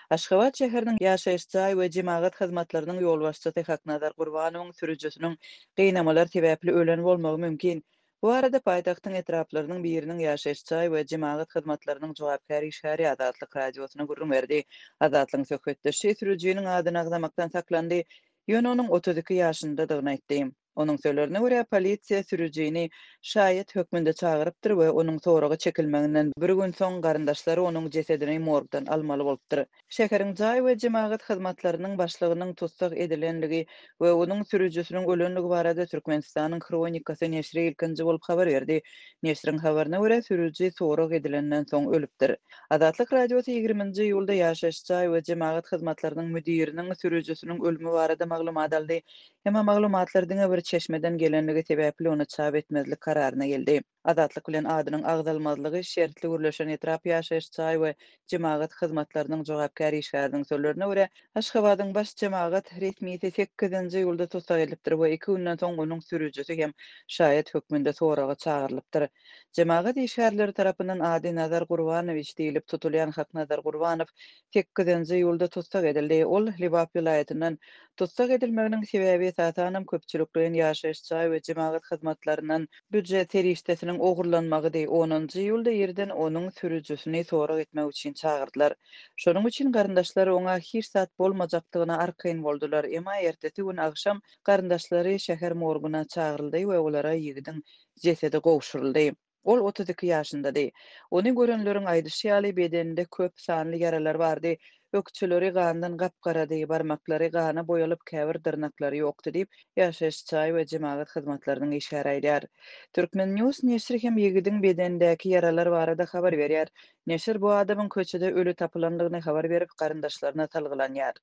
Aşgabat şäheriniň ýaşaýyş jaý we jemagat hyzmatlarynyň ýolbaşçysy Haknazar Gurbanowyň sürüjisiniň gynamalar sebäpli ölen bolmagy mümkin. Bu barada paýtagtyň etraplarynyň biriniň ýaşaýyş jaý we jemagat hyzmatlarynyň jogapkär işgäri Azatlyk Radiosyna gürrüň berdi. Azatlygyň söhbetdeşi sürüjiniň adyny agzamakdan saklandy, ýöne onuň 32 ýaşyndadygyny aýtdy. Onuň sözlerine görä, polisiýa sürüjini şaýat hökmünde çagyrypdyr we onuň soraga çekilmeginden bir gün soň garyndaşlary onuň jesedini morgdan almaly bolupdyr. Şäheriň jaý we jemagat hyzmatlarynyň başlygynyň tussag edilenligi we onuň sürüjisiniň ölenligi barada Türkmenistanyň Hronikasy neşiri ilkinji bolup habar berdi. Neşiriň habaryna görä, sürüji sorag edilenden soň ölüpdir. Azatlyk Radiosy ýigriminji iýulda ýaşaýyş jaý we jemagat hyzmatlarynyň müdiriniň sürüjisiniň ölümi barada maglumat aldy. Emma maglumatlar diňe bir çeşmeden gelenligi sebäpli ony çap etmezlik kararyna geldi. Azatlyk bilen adynyň agzalmazlygy şertli gürleşen etrap ýaşaýyş jaý we jemagat hyzmatlarynyň jogapkär işgäriniň sözlerine görä, Aşgabadyň baş jemagat resmisi sekizinji iýulda tussag edilipdir we iki günden soň onuň sürüjisi hem şaýat hökmünde soraga çagyrylypdyr. Jemagat işgärleri tarapyndan ady Nazar Gurbanowiç diýlip tutulýan Haknazar Gurbanow sekizinji iýulda tussag edildi. Ol Lebap welaýatyndan Tussag edilmeginiň sebäbi esasanam köpçülikleýin ýaşaýyş jaý we jemagat hyzmatlaryndan býujet serişdesiniň ogurlanmagydy. Onunjy iýulda irden onuň sürüjisini sorag etmek üçin çagyrdylar. Şonuň üçin garyndaşlary oňa hiç zat bolmajakdygyna arkaýyn boldular. Emma ertesi gün agşam garyndaşlary şäher morguna çagyryldy we olara ýigidiň jesedi gowşuryldy. Ol 32 ýaşyndady. Ony görenleriň aýdyşy ýaly, bedeninde köp sanly ýaralar bardy. Ökjeleri gandan gap-garady, barmaklary gana boýalyp, käbir dyrnaklary ýokdy diýip, ýaşaýyş jaý we jemagat hyzmatlarynyň işgäri aýdýar. Turkmen. News neşiri hem ýigidiň bedenindäki ýaralar barada habar berýär. Neşir bu adamyň köçede öli tapylandygyny habar berip, garyndaşlaryna salgylanýar.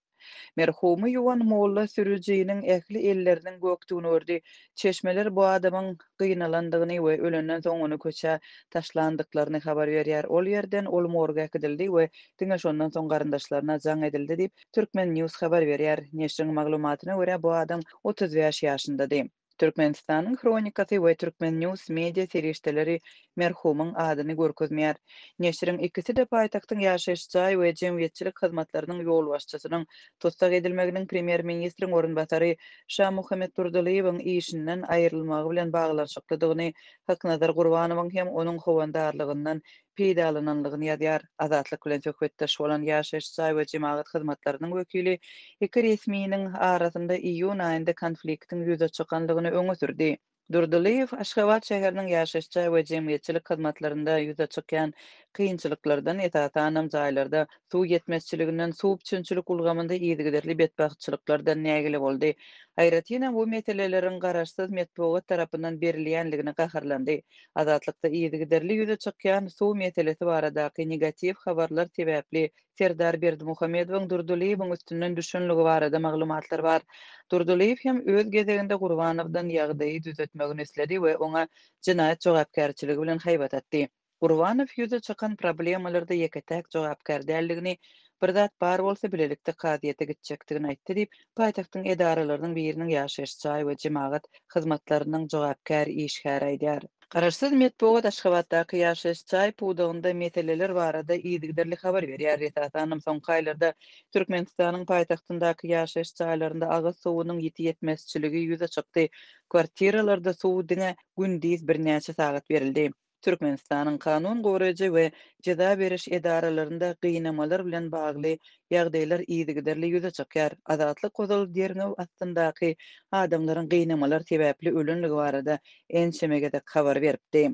Merhumy ýuwan molla sürüjiniň ähli elleriniň gökdügini gördi. Çeşmeler bu adamyň gynalandygyny we ölenden soň ony köçä taşlandyklaryny habar berýär. Ol ýerden ol morga äkidildi we diňe şondan soň garyndaşlaryna jaň edildi diýip, Turkmen. News habar berýär. Neşiriň maglumatyna görä, bu adam 35 ýaşyndady. Türkmenistanyň Hronikasy we Turkmen. News media serişdeleri merhumyň adyny görkezmeýär. Neşiriň ikisi-de paýtagtyň ýaşaýyş jaý we jemgyýetçilik hyzmatlarynyň ýolbaşçysynyň tussag edilmeginiň premýer-ministriň orunbasary Şamuhammet Durdylyýewiň işinden aýrylmagy bilen baglanyşyklydygyny, Haknazar Gurbanowyň hem onuň howandarlygyndan peýdalananlygyny ýazýar. Azatlyk bilen söhbetdeş bolan ýaşaýyş jaý we jemagat hyzmatlarynyň wekili iki resminiň arasynda iýun aýynda konfliktiň ýüze çykanlygyny öňe sürdi. Durdylyýew Aşgabat şäheriniň ýaşaýyş jaý we jemgyýetçilik hyzmatlarynda ýüze çykýan kynçylyklardan, esasanam jaýlarda suw ýetmezçiliginden, suw üpjünçilik ulgamynda yzygiderli betbagtçylyklardan nägile boldy. Aýratynam bu meseleleriň garaşsyz metbugat tarapyndan berilýänligine gaharlandy. Azatlykda yzygiderli ýüze çykýan suw meselesi baradaky negatiw habarlar sebäpli Serdar Berdimuhamedowyň Durdylyýewiň üstünden düşenligi barada maglumatlar bar. Durdylyýew hem öz gezeginde Gurbanowdan ýagdaýy düzetmegini isledi we oňa jenaýat jogapkärçiligi bilen haýbat atdy. Gurbanow ýüze çykan problemalarda ýeke-täk jogapkär däldigini, bir zat bar bolsa bilelikde kazyýete gitjekdigini aýtdy diýip, paýtagtyň edaralarynyň biriniň ýaşaýyş jaý we jemagat hyzmatlarynyň jogapkär işgäri aýdýar. Garaşsyz metbugat Aşgabatdaky ýaşaýyş jaý pudagynda meseleler barada yzygiderli habar berýär. Esasanam soňky aýlarda Türkmenistanyň paýtagtyndaky ýaşaýyş jaýlarynda agyz suwunyň ýiti ýetmezçiligi ýüze çykdy. Kwartiralarda suw diňe gündiz birnäçe sagat berildi. Türkmenistanyň kanun goraýjy we jeza beriş edaralarynda gynamalar bilen bagly ýagdaýlar yzygiderli ýüze çykýar. Azatlyk ozal derňew astyndaky adamlaryň gynamalar sebäpli ölenligi barada ençeme gezek habar beripdi.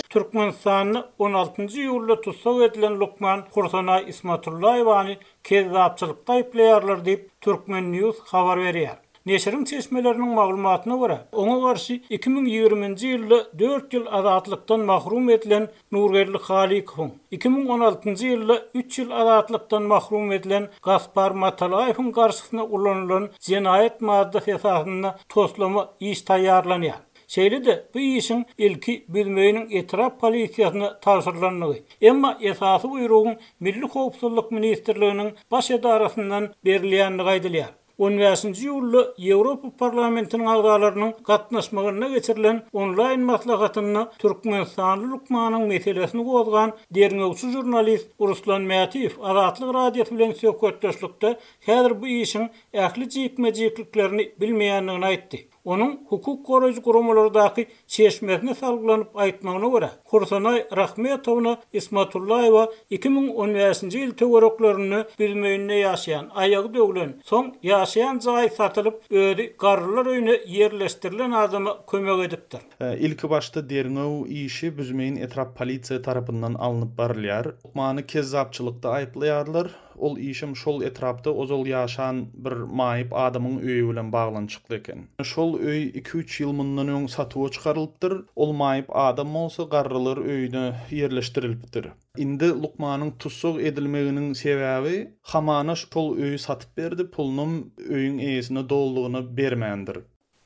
Türkmenistanda on altynjy iýulda tussag edilen lukman Hursanaý Ismatullaýewany kezzapçylykda aýyplaýarlar diýip, Turkmen. News habar berýär. Neşiriň çeşmeleriniň maglumatyna görä, oňa garşy 2020-nji ýylda dört ýyl azatlykdan mahrum edilen Nurgeldi Halykowyň, 2016-njy ýylda üç ýyl azatlykdan mahrum edilen Gaspar Matalaýewiň garşysyna ulanylan jenaýat maddasy esasynda toslama iş taýýarlanýar. Şeýle-de, bu işiň ilki Büzmeýiniň etrap polisiýasyna tabşyrylandygy, emma esasy buýrugyň Milli howpsuzlyk ministrliginiň baş edarasyndan berilýändigi aýdylýar. On bäşinji iýulda Ýewropa Parlamentiniň agzalarynyň gatnaşmagynda geçirilen onlaýn maslahatynda türkmenistanly lukmanyň meselesini gozgan derňewçi žurnalist Ruslan Mätiýew Azatlyk Radiosy bilen söhbetdeşlikde häzir bu işiň ähli jikme-jikliklerini bilmeýändigini aýtdy. Onuň hukuk goraýjy guramalardaky çeşmesine salgylanyp aýtmagyna görä, Hursanaý Rahmetowna Ismatullaýewa 2015-nji ýyl töwereklerinde Büzmeýinde ýaşaýan, aýagy döwlen, soň ýaşaýan jaýy satylyp, özi garrylar öýüne ýerleşdirilen adama kömek edipdir. Ilkibaşda derňew işi Büzmeýin etrap polisiýa tarapyndan alnyp barylýar. Lukmany kezzapçylykda aýyplaýarlar. Ol işem şol etrapda ozal ýaşan bir maýyp adamyň öýi bilen baglanyşykly eken. Şol öý iki-üç ýyl mundan öň satuwa çykarylypdyr. Ol maýyp adam bolsa garrylar öýüne ýerleşdirilipdir. Indi lukmanyň tussag edilmeginiň sebäbi, hamana şol öýi satyp berdi, pulunam öýüň eýesine dolulygyna bermändir.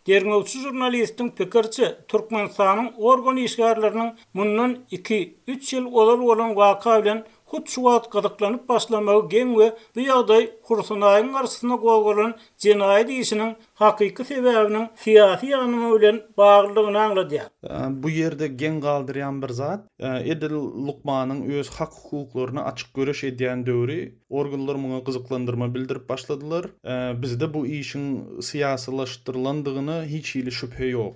Derňewçi žurnalistiň pikiriçe, Türkmenistanyň organ işgärleriniň mundan iki, üç ýyl ozal bolan waka bilen hut şu wagt gyzyklanyp başlamagy geň we bu ýagdaý Hursunaýyň garşysyna gozgalan jenaýat işiniň hakyky sebäbiniň syýasy ýanama bilen baglydygyny aňladýar. Bu ýerde geň galdyrýan bir zat, edil lukmanyň öz hak-hukuklaryna açyk göreş edýän döwri Organlar muňa gyzyklandyrma bildirip başladylar. Bizde bu işiň syýasylaşdyrylandygyna hiç hili şübhe ýok.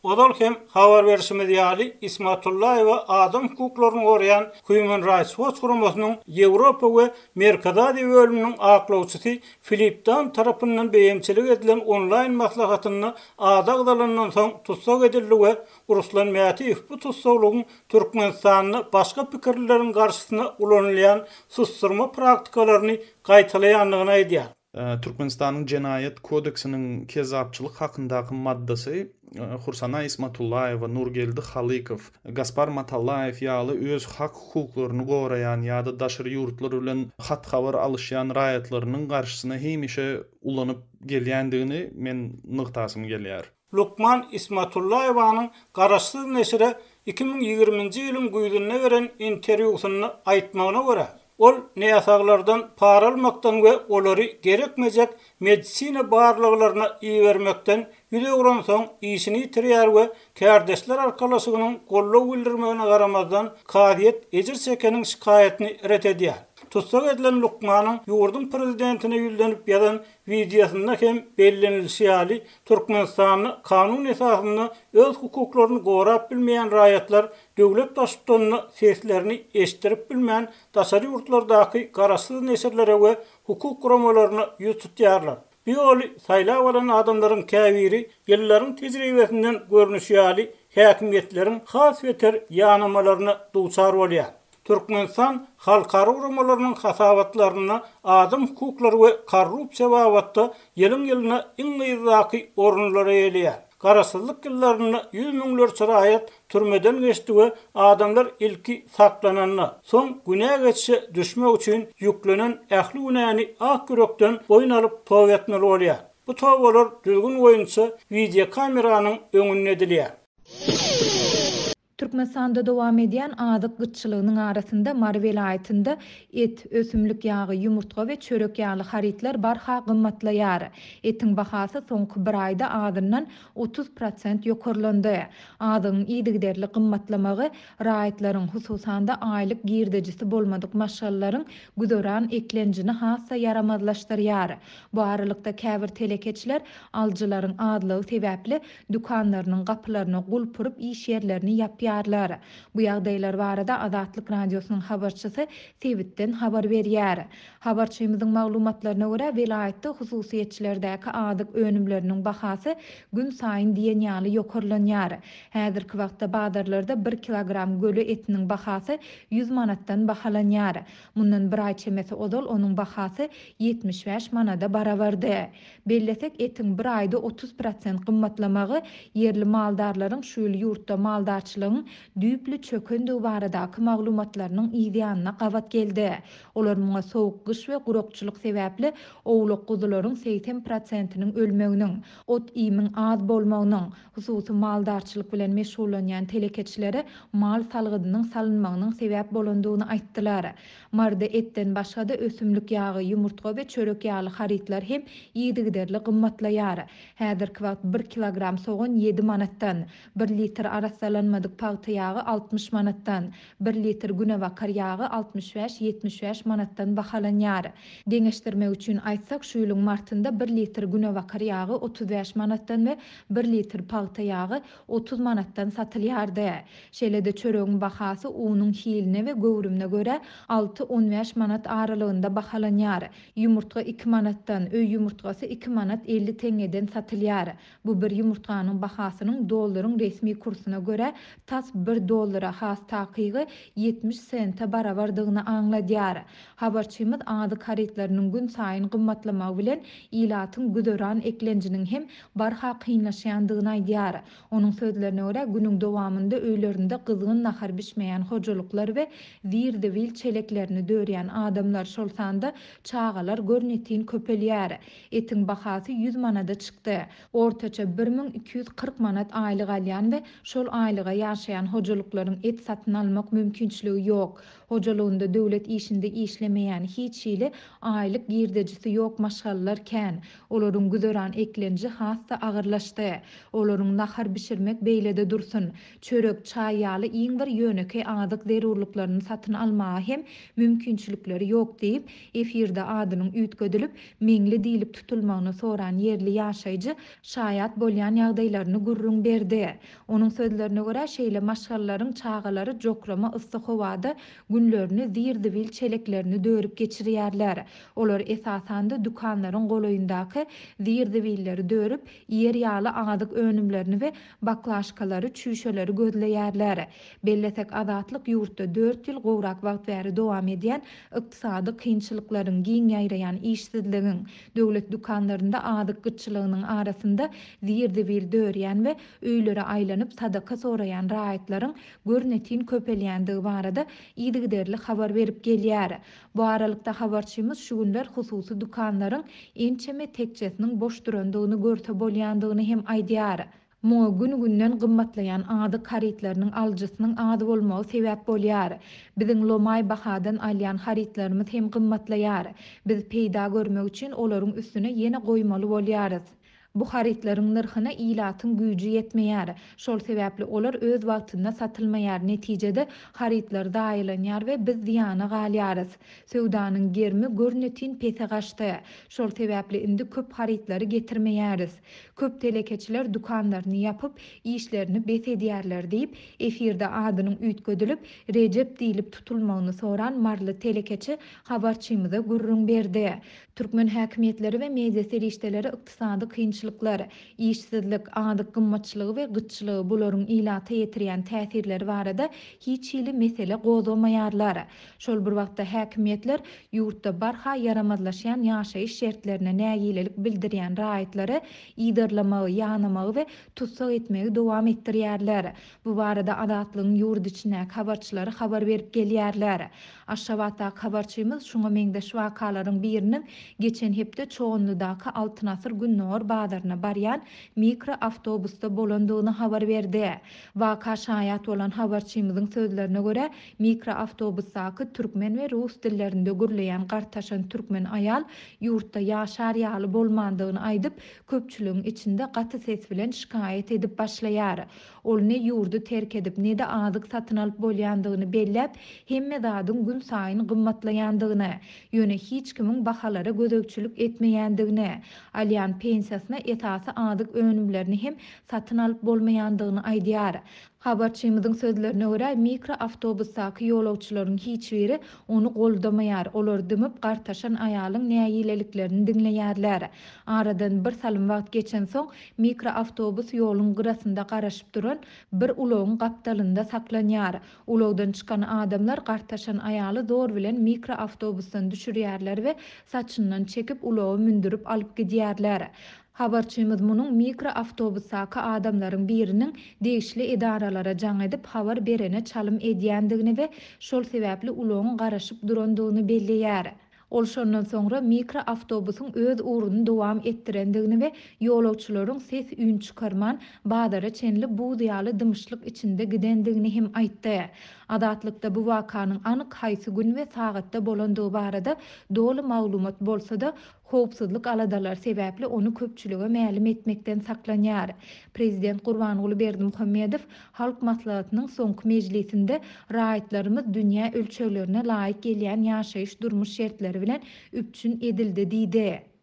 Ozal hem habar berşimiz ýaly, Ismatullaýewa adam hukuklaryny goraýan Human Rights Watch guramasynyň Ýewropa we Merkezi Aziýa bölüminiň aklawçysy Filip Dann tarapyndan beýemçilik edilen onlaýn maslahatynda ady agzalandan soň tussag edildi we Ruslan Mätiýew bu tussaglygyň Türkmenistanda başga pikirlileriň garşysyna ulanylýan susdurma praktikalaryny gaýtalaýandygyny aýdýar. Türkmenistanyň Jenaýat kodeksiniň kezzapçylyk hakyndaky maddasy Hursana Ismatullaýewa, Nurgeldi Halykow, Gaspar Matallaýew ýaly öz hak-hukuklaryny goraýan ýa-da daşary ýurtlar bilen hat-habar alyşýan raýatlarynyň garşysyna hemişe ulanyp gelýändigini men nygtasym gelýär. Lukman Ismatullaýewanyň garaşsyz neşire 2020-nji ýylyň güýzünde beren interwýusynda aýtmagyna görä, ol näsaglardan para almakdan we olary gerekmejek medisina barlaglaryna ibermekden ýüz öwrensoň işini ýitirýär we kärdeşler arkalaşygynyň goldaw bildirmegine garamazdan kazyýet ejir çekeniň şikaýatyny ret edýär. Tussag edilen lukmanyň ýurduň prezidentine ýüzlenip ýazan Wideosynda hem bellenilişi ýaly, Türkmenistanda kanun esasynda öz hukuklaryny gorap bilmeýän raýatlar döwlet baştutanyna seslerini eşitdirip bilmän daşary ýurtlardaky garaşsyz neşirlere we hukuk guramalaryna ýüz tutýarlar. Bu ýoly saýlap alan adamlaryň käbiri ýyllaryň tejribesinden görnüşi ýaly häkimiýetleriň has beter ýanamalaryna duçar bolýar. Türkmenistan halkara guramalarynyň hasabatlarynda adam hukuklary we korrupsiýa babatda ýylyň-ýylyna iň yzdaky orunlary eýeleýär. Garaşsyzlyk ýyllarynda ýüz müňlerçe raýat türmeden geçdi we adamlar ilki saklananda, soň günä geçişe düşmek üçin ýüklenen ähli günäni ak ýürekden boýun alyp toba etmeli bolýar. Bu tobalar düzgün boýunça wideokameranyň öňünde edilýär. Türkmenistanda dowam edýän azyk gytçylygynyň arasynda Mary welaýatynda et, ösümlik ýagy, ýumurtga we çörek ýaly harytlar barha gymmatlaýar. Etiň bahasy soňky bir aýda azyndan 30 prosent ýokarlandy. Azygyň yzygiderli gymmatlamagy raýatlaryň, hususan-da, aýlyk girdejisi bolmadyk maşgalalaryň güzeran eklenjini has-da ýaramazlaşdyrýar. Bu aralykda, käbir telekeçiler alyjylaryň azlygy sebäpli dükanlarynyň gapylaryna gulp urup iş ýerlerini ýapýarlar. Bu ýagdaýlar barada Azatlyk Radiosynyň habarçysy sebitden habar berýär. Habarçymyzyň maglumatlaryna görä, welaýatda hususyýetçilerdäki azyk önümleriniň bahasy günsaýyn diýen ýaly ýokarlanýar. Häzirki wagtda bazarlarda bir kilogram göle etiniň bahasy ýüz manatdan bahalanýar. Mundan bir aý çemesi ozal onuň bahasy 75 manada barabardy. Bellesek, etiň bir aýda 30 prosent gymmatlamagy ýerli maldarlaryň şu ýyl ýurtda maldarçylygyň. maldarçylygyň düýpli çökendigi baradaky maglumatlarynyň yzýanyna gabat geldi. Olar muňa sowuk gyş we gurakçylyk sebäpli owlak-guzularyň 80 prosentiniň ölmeginiň, ot-iýmiň az bolmagynyň, hususy maldarçylyk bilen meşgullanýan telekeçilere mal salgydynyň salynmagynyň sebäp bolandygyny aýtdylar. Maryda etden başga-da ösümlik ýagy, ýumurtga we çörek ýaly harytlar hem yzygiderli gymmatlaýar. Häzirki wagt bir kilogram sogan ýedi manatdan, bir litr arassalanmadyk pagta ýagy 60 manatdan, bir litr günebakar ýagy 65, 75 manatdan bahalanýar. Deňeşdirmek üçin aýtsak, şu ýylyň martynda bir litr günebakar ýagy 35 manatdan we bir litr pagta ýagy 30 manatdan satylýardy. Şeýle-de çöregiň bahasy unuň hiline we göwrümine görä alty, on bäş manat aralygynda bahalanýar. Ýumurtga iki manatdan, öý ýumurtgasy iki manat 50 teňňeden satylýar. Bu bir ýumurtganyň bahasynyň dollaryň resmi kursuna görä tas bir dollara, has takygy, 70 sente barabardygyny aňladýar. Habarçymyz azyk harytlarynyň günsaýyn gymmatlamagy bilen ilatyň güzeran eklenjiniň hem barha kynlaşýandygyny aýdýar. Onuň sözlerine görä, günüň dowamynda öýlerinde gyzgyn nahar bişmeýän hojalyklar we zir-zibil çeleklerini dörýän adamlar, şol sanda çagalar görnetin köpelýär. Etiň bahasy 100 manada çykdy. Ortaça 1240 manat aýlyk alýan we şol aýlyga ýaşaýan hojalyklaryň et satyn almak mümkinçiligi ýok. Hojalygynda döwlet işinde işlemeýän, hiç hili aýlyk girdejisi ýok maşgalalar kän. Olaryň güzeran eklenji has-da agyrlaşdy. Olaryň nahar bişirmek beýle-de dursun, çörek, çaý ýaly iň bir ýönekeý azyk zerurlyklaryny satyn almaga hem mümkinçilikleri ýok diýip, efirde adynyň üýtgedilip, Meňli diýlip tutulmagyny soran ýerli ýaşaýjy şaýat bolýan ýagdaýlaryny gürrüň berdi. Onuň sözlerine görä, şeýle maşgalalaryň çagalary jokrama yssy howada günlerini zir-zibil çeleklerini dörüp geçirýärler. Olar esasan-da dükanlaryň golaýyndaky zir-zibilleri dörüp, iýer ýaly azyk önümlerini we baklaşkalary, çüýşeleri gözleýärler. Bellesek, Azatlyk ýurtda dört ýyl gowrak wagt bäri dowam edýän ykdysady kynçylyklaryň, giň ýaýraýan işsizligiň, döwlet dükanlarynda azyk gytçylygynyň arasynda zir-zibil dörýän we öýlere aýlanyp sadaka soraýan raýatlaryň görnetin köpelýändigi barada yzygiderli habar berip gelýär. Bu aralykda, habarçymyz şu günler hususy dükanlaryň ençeme tekjesiniň boş durandygyny görse bolýandygyny hem aýdýar. Muňa gün-günden gymmatlaýan azyk harytlarynyň alyjysynyň az bolmagy sebäp bolýar. Biziň lomaý bahadan alýan harytlarymyz hem gymmatlaýar. Biz peýda görmek üçin olaryň üstüne ýene goýmaly bolýarys. Bu harytlaryň nyrhyna ilatyň güýji ýetmeýär. Şol sebäpli olar öz wagtynda satylmaýar, netijede, harytlar zaýalanýar we biz zyýana galýarys. Söwdanyň gerimi görnetin pese gaçdy. Şol sebäpli indi köp harytlary getirmeýäris. Köp telekeçiler dükanlaryny ýapyp, işlerini bes edýärler diýip, efirde adynyň üýtgedilip, Rejep diýlip tutulmagyny soran maryly telekeçi habarçymyza gürrüň berdi. Türkmen häkimiýetleri we media serişdeleri ykdysady kynçylyklar, işsizlik, azyk gymmatçylygy we gytçylygy, bularyň ilata ýetirýän täsirleri barada hiç hili mesele gozgamaýarlar. Şol bir wagtda häkimiýetler ýurtda barha ýaramazlaşýan ýaşaýyş şertlerine nägilelik bildirýän raýatlary yzarlamagy, ýanamagy we tussag etmegi dowam etdirýärler. Bu barada Azatlygyň ýurt içindäki habarçylary habar berip gelýärler. Aşgabatdaky habarçymyz şuňa meňzeş wakalaryň biriniň geçen hepde Çoganlydaky Altyn asyr gündogar bazaryna barýan mikroawtobusda bolandygyny habar berdi. Waka şaýat bolan habarçymyzyň sözlerine görä, mikroawtobusdaky türkmen we rus dillerinde gürleýän gartaşan türkmen aýal ýurtda ýaşar ýaly bolmandygyny aýdyp, köpçüligiň içinde gaty ses bilen şikaýat edip başlaýar. Ol ne ýurdy terk edip, ne-de azyk satyn alyp bolýandygyny belläp, hemme zadyň günsaýyn gymmatlaýandygyny, ýöne hiç kimiň bahalara gözegçilik etmeýändigini, alýan pensiýasyna esasy azyk önümlerini hem satyn alyp bolmaýandygyny aýdýar. Habarçymyzyň sözlerine görä, mikroawtobusdaky ýolagçylaryň hiç biri ony goldamaýar, olar dymyp, gartaşan aýalyň nägileliklerini diňleýärler. Aradan bir salym wagt geçensoň, mikroawtobus ýoluň gyrasynda garaşyp duran bir ulagyň gapdalynda saklanýar. Ulagdan çykan adamlar gartaşan aýaly zor bilen mikroawtobusdan düşürýärler we saçyndan çekip ulaga mündürip alyp gidýärler. Habarçymyz munuň mikroawtobusdaky adamlaryň biriniň degişli edaralara jaň edip habar berene çalym edýändigini we şol sebäpli ulagyň garaşyp durandygyny belleýär. Ol şondan soňra mikroawtobusyň öz ugruny dowam etdirendigini we ýolagçylaryň ses-üýn çykarman, bazara çenli buz ýaly dymyşlyk içinde gidendigini hem aýtdy. Azatlykda bu wakanyň anyk haýsy gün we sagatda bolandygy barada doly maglumat bolsa-da, howpsuzlyk aladalary sebäpli ony köpçülige mälim etmekden saklanýar. Prezident Gurbanguly Berdimuhamedow Halk Maslahatynyň soňky mejlisinde raýatlarymyz dünýä ölçeglerine laýyk gelýän ýaşaýyş-durmuş şertleri bilen üpjün edildi diýdi.